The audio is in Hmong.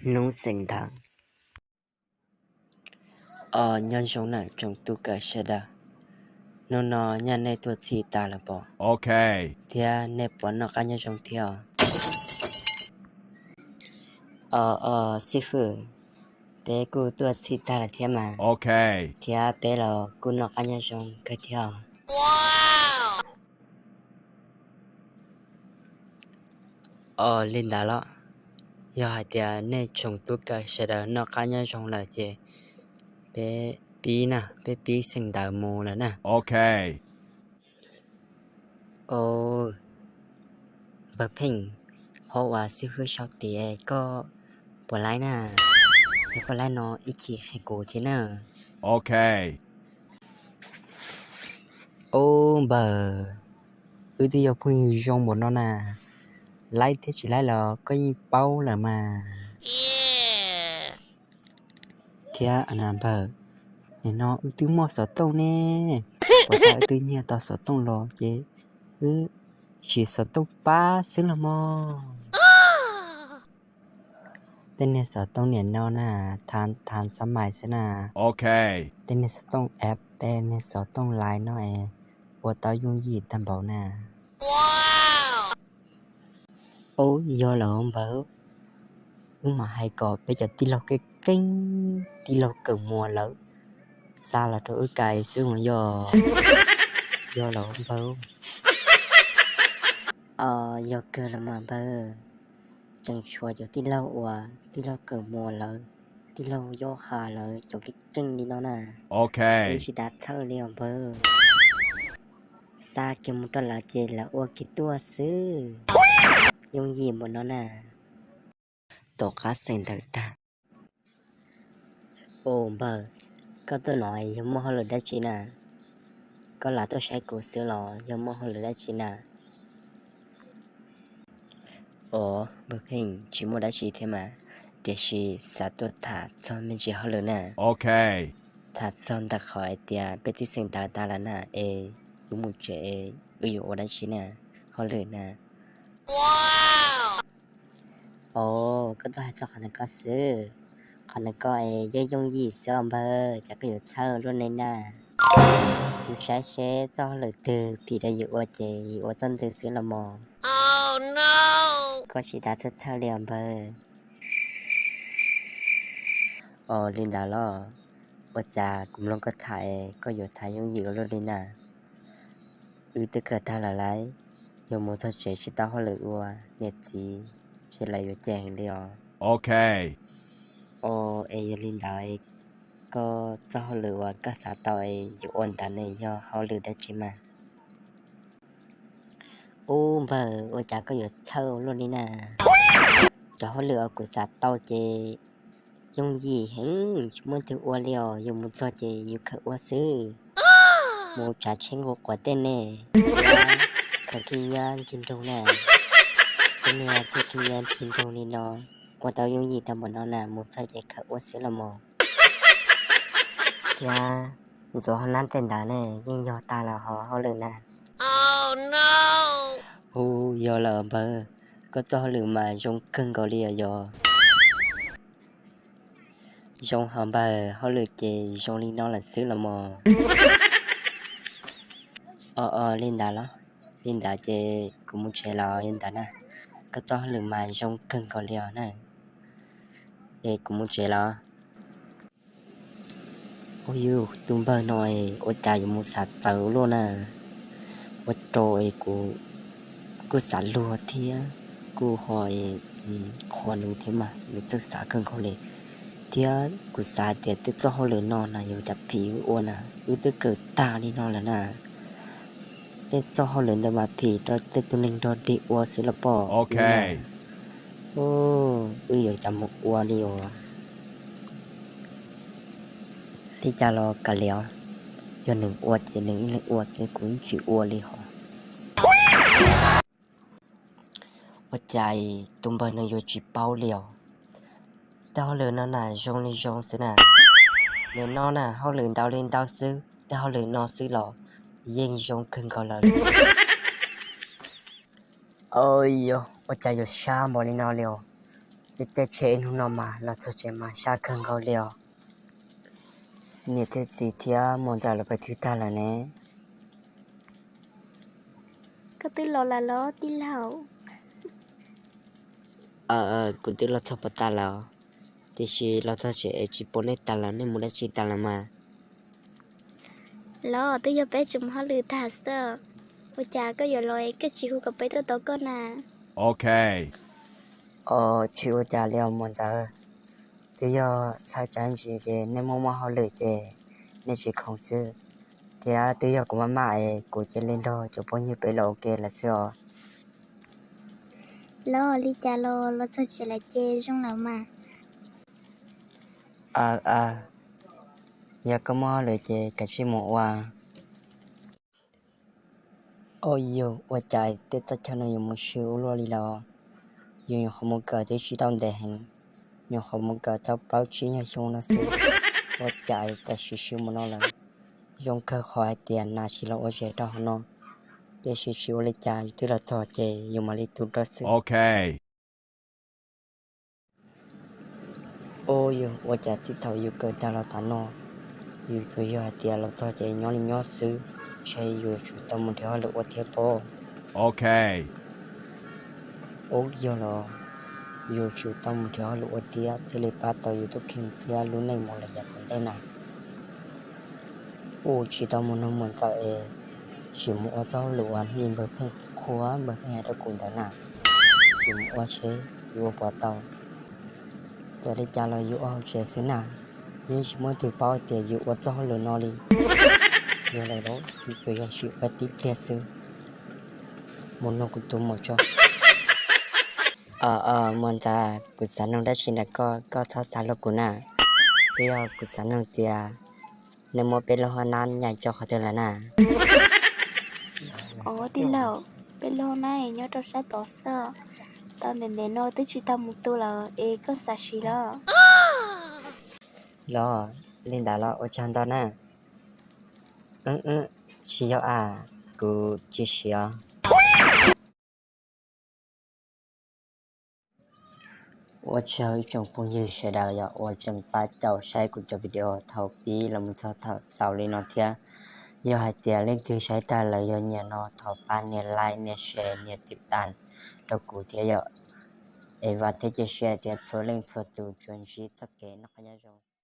hnub xeem ntawv. Os, nyob zoo nawb tsoom tub kawm sawv daws. Hnub no nyaj nej tuaj txhij tag lawm pob? Thiab nej puas noj qab nyob zoo thiab os? Os, os, xib fwb, peb kuj tuaj txhij tag lawm thiab mas. Thiab peb los kuj noj qab nyob zoo kawg thiab os. Os, li ntawd los, yog hais tias nej tsoom tub kawm sawv daws noj qab nyob zoo lawm ces peb pib na, peb pib xeem ntawv mus lawm na. Os, npawg Pheej, qhov uas xib fwb sau tias koj puas laib na, yog koj laib no ib chim qhia kuv thiab na. Os npawg, wb twb yog phooj ywg zoo npaum no na, laib thiab tsis laib los koj yeej paub lawm mas. Thiab npawg, nim no wb twb muaj xov tooj ne, puas tas wb twb nyiag tau xov tooj los ces wb siv xov tooj pab xwb los mog. Tej niag xov tooj nim no na, thav thav xab mais xwb na. Tej niag xov tooj app, tej niag xov tooj lais no es ua tau yooj yim tag npaum na. Ub, yog lawm npawg, wb mam hais kom peb cov tij laug keej keej, tij laug kawm muas lawv xa los rau wb cais xwb mas yog. Yog lawm npawg. Os, yog kawg los mas npawg, tseem tshuav cov tij laug uas tij laug kawm muas lawv, tij laug yob ha lawv cov keej keej li no na. Wb tsis tas txhawj li os npawg. Xa kiag mus rau lawv ces lawv ua kiag tuaj xwb. Yooj yim npaum no na. Tom qab xeem ntawv tag. Ua npawg, koj tuaj no yog muaj hauj lwm dab tsi na? Koj lam tuaj saib kuv xwb los yog muaj hauj lwm dab tsi na? Os, npawg Pheej, tsis muaj dab tsi thiab mas, tiam sis xav tuaj tham txog me ntsis hauj lwm na. Tham txog ntawm qhov hais tias peb twb xeem ntawv tag lawm na, es wb mus tsev es wb yuav ua dab tsi na? Hauj lwm na. Os, koj tuaj hais txog qhov ntawm ko xwb. Qhov ntawm ko es yeej yooj yim xwb os npawg, cas koj yuav txhawj luaj li na. Kuv saib seb txoj hauj lwm twg phim rau yus ua ces yus ua txoj ntawd xwb los mas. Koj tsis tas txhawj txhawj li os npawg. Os, li ntawd los, ua cas kuv mloog koj tham es koj yuav tham yooj yim ua luaj li na? Wb twb kawm tag lawm lauj, yuav mus txog tsev tsis tau hauj lwm ua, niam txiv seb lawv yuav cem heev li os. Os, es yog li ntawd, koj txoj hauj lwm uas koj xav tau es yuav ua ntawd ne yog hauj lwm dab tsi mas? Ub npawg, ua cas koj yuav txhawj luaj li na? Cov hauj lwm uas kuv xav tau ces yooj yim heev, tsis muaj twg ua li os, yus mus txog ces yus khaws ua xwb. Mus tsav tsheb nqus quav tej ne, khaws khib nyiab ncig nroog na. Tej niag tej khib nyiab ncig nroog li no, ua tau yooj yim tau npaum no na, mus txog ces khaws ua xwb los mas. Thiab ntxuav hauv nab tej ntawd ne yeej yog tag lawm hauv hauj lwm na. Ub, yog lawm npawg, koj txoj hauj lwm mas zoo kawg nkaus li os yog. Zoo hauv npawg, hauj lwm ces zoo li no lawm xwb los mas. Os, os, li ntawd los, li ntawd ces kuv mus tsev los li ntawd na. Koj txoj hauj lwm mas zoo kawg nkaus li os na, es kuv mus tsev los. Ua yus tus npawg no es ua cas yuav mus xav txawv luaj na. Ua rau es kuv kuj xav luag thiab kuj ho qhuas nws thiab mas nws txawj xav kawg nkaus li. Thiab kuv xav tias tej txoj hauj lwm no na yuav cas phim wb ua na, wb twb kawm tag li no lawm na. Tej txoj hauj lwm ntawd mas phim rau tej tug neeg nrog dig ua xwb los pom. Wb yuav cas mus ua li os. Li cas los kav liam, yog nws ua ces nws ib leeg ua xwb, kuv yeej tsis ua li hos. Ua cas tus npawg no yuav tsis paub li os. Tej hauj lwm no na zoo li zoo xwb na. Nim no na hauj lwm ntau li ntau xwb, tej hauj lwm no xwb los yeej zoo kawg nkaus lawm. Yog ua cas yuav sab npaum li no li os. Caij tsheb ib hnub no mas los txog tsev mas sab kawg nkaus li os. Niam thiab txiv thiab muam ntxawm lawv pais twg tag lawm ne? Koj twb los lawm los tij laug? Kuv twb los txog puag tas lawm, tiam sis los txog tsev es tsis pom nej tas lawm, nej mus dab tsi tas lawm mas? Los twb yog peb tsis mus hauj lwm tag xwb. Ua cas koj yuav los es koj tsis hu kom peb tuaj tos koj na? Tsis ua cas li os muam ntxawm, twb yog txhawj tsam ntsis ces nej muaj muaj hauj lwm ces nej tsis khoom xwb, thiab twb yog kuv maj maj es kuv cia li nrog cov phooj ywg peb los ua ke lawm xwb os. Los li cas los los txog tsev lawm ces zoo lawm mas. Aw, yog koj muaj hauj lwm ces kav tsij mus ua. Au yog, ua cas tej txoj chaw no yuav muaj swb ua luaj li los? Yus nyuam qhuav mus kawm twb tsis tau ntev heev, nyuam qhuav mus kawm tau plaub tsib nyuag xyoo no xwb, ua cas txawm swb swb mus no lawm? Zoo kawg qhov hais tias nas tsis los ua zes rau hauv no, tiam sis tsis ua li cas, yus twb los txog ces yus mam li tu rau xwb. Ua yus, ua cas txij thaum yus kawm tag los tav no, yus tsuas yog hais tias los txog ces nyob li nyob xwb, ntshe yus tsum tau mus nrhiav hauj lwm ua thiab pob. Ub, yog los, yus tsum tau mus nrhiav hauj lwm ua thiab thiaj li pab tau yus tub kheej thiab lub neej mus lawm yav tom ntej na. Kuv tsis tau mus nug muam ntxawm es, tsis mus ua txoj hauj lwm uas npawg Pheej qhuas npawg Pheej hais rau kuv ntawd na, tsis mus ua seb yus ua puas tau. Txawm li cas los yus ua hauv tsev xwb na, yeej tsis muaj leej twg paub tias yus ua txoj hauj lwm no li. Yog lawm los yus tsuas yog sim ua tib pliag xwb. Mus nug kuv tus muam tso. Muam ntxawm, kuv xav nug dab tsi ntawm koj, koj txhob xav hlub kuv na. Twb yog kuv xav nug tias nej muab peb lub hoob nab nyaim tso qhov twg lawm na? Os tij laug, peb lub hoob nab nyob rau sab tod xwb, tau ntev ntev no twb tsis tau mus tu lawm es koj xav siv los? Los, li ntawd los ua tsaug ntau na. Wb, wb, tsis yog as, kuv tsis siv os. Ua tsaug ib tsoom phooj ywg sawv daws yog uas tseem pab caum saib kuv cov video thaum pib los mus txog thaum xaus li no thiab. Yog hais tias leej twg saib tag lawm yog nyiam no thov pab nias like, nias share, nias tib tas rau kuv thiab yom. Es vam thiab cia siab tias txhua leej txhua tus tsuas ntsib txoj kev noj qab nyob zoo.